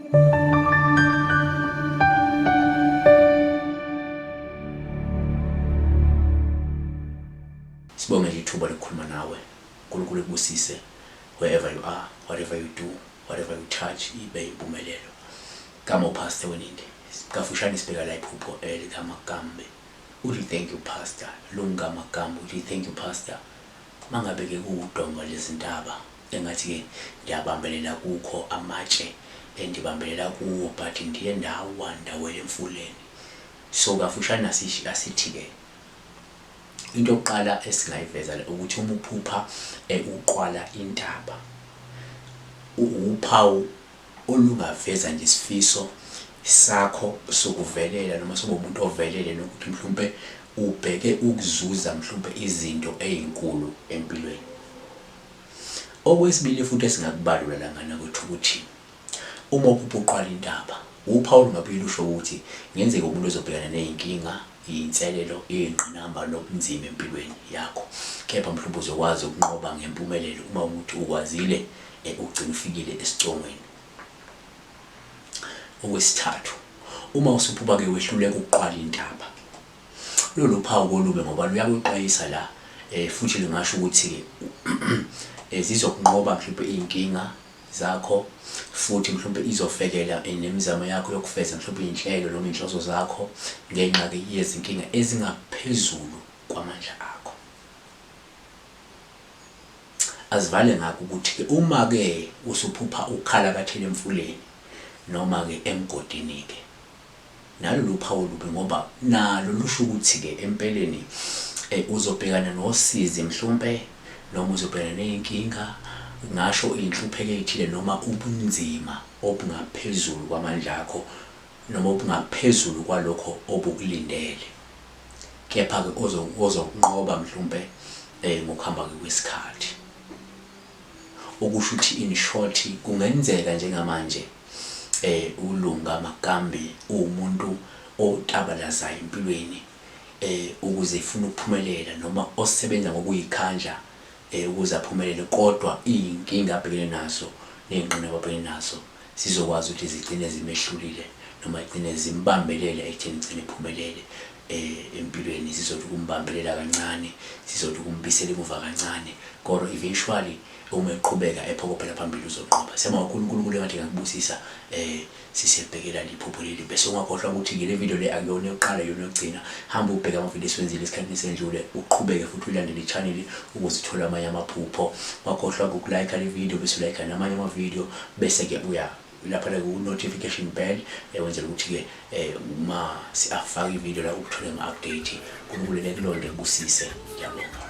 Sibonge nje ithuba lokukhuluma nawe. uNkulunkulu ekubusise wherever you are, whatever you do, whatever you touch ibe impumelelo. Gama uPastor Wenindi. Kafushane sibheka la iphupho elikaMakambe. Uthi thank you Pastor. Lunga Makambe uthi thank you Pastor. Mangabe ke kuwudonga lezintaba engathi ke ndiyabambelela kukho amatshe endibambelela kuwo but ndiye ndawa ndawela emfuleni. So kafushane asithi ke Into yokuqala esingayiveza la ukuthi uma uphupha uqwala intaba uphawu olungaveza nje isifiso sakho sokuvelela noma soba umuntu ovelele nokuthi mhlawumpe ubheke ukuzuza mhlawumpe izinto ezinkulu empilweni. Okwesibili futhi esingakubalula la ngane kwethu ukuthi Uma uphupha uqwala intaba, uphawu olungabuye lusho ukuthi kungenzeka umuntu ozobhekana nezinkinga, iy'nselelo, iy'ngqinamba nobunzima empilweni yakho. Kepha mhlawumbe uzokwazi ukunqoba ngempumelelo uma ukuthi ukwazile ukugcina ufikile esicongweni. Okwesithathu, uma usuphupha-ke wehluleka ukuqwala intaba, lolu phawu kolube ngoba luyakwexwayisa la futhi lungasho ukuthi-ke zizokunqoba mhlawumbe iy'nkinga zakho futhi mhlawumbe izofekela nemizamo yakho yokufeza mhlawumbe iy'nhlelo noma iy'nhloso zakho ngenxa-ke yezinkinga ezingaphezulu kwamandla akho. Asivale ngakho ukuthi-ke uma-ke usuphupha ukhala kathile emfuleni noma-ke emgodini-ke Nalo luphawu olubi ngoba nalo lusho ukuthi-ke empeleni uzobhekana nosizi mhlumpe noma uzobhekana ney'nkinga, ngasho iy'nhlupheko ey'thile noma ubunzima obungaphezulu kwamandla akho noma obungaphezulu kwalokho obukulindele. Kepha-ke ozokunqoba mhlumpe ngokuhamba-ke kwesikhathi. Okusho ukuthi in short kungenzeka njengamanje uLunga Makambi uwumuntu otabalazayo empilweni ukuze efuna ukuphumelela noma osebenza ngokuyikhandla ukuze aphumelele kodwa iy'nkinga abhekene nazo ney'ngqinamba abhekene nazo zizokwazi ukuthi zigcine zimehlulile noma zigcine zimbambelele ekutheni egcine ephumelele empilweni zizothi ukumbambelela kancane zizothi ukumbisela emuva kancane kodwa eventually uma eqhubeka ephokophela phambili uzonqoba. Siyabonga kakhulu uNkulunkulu engathi engakubusisa sisiyabhekela liphupho leli bese ungakhohlwa ukuthi-ke le video le akuyona yokuqala iyona yokugcina. Hamba ubheke amavidiyo esiwenzile esikhathini esendlule uqhubeke futhi uyilandele i-channel ukuze uthole amanye amaphupho. Ungakhohlwa ukulayikha le video bese ulayikha namanye amavidiyo bese-ke uya lapha ku-notification bell wenzela ukuthi-ke uma si-afaka ividiyo la uthole ama-update. uNkulunkulu ekulonde ekubusise. Ngiyabonga.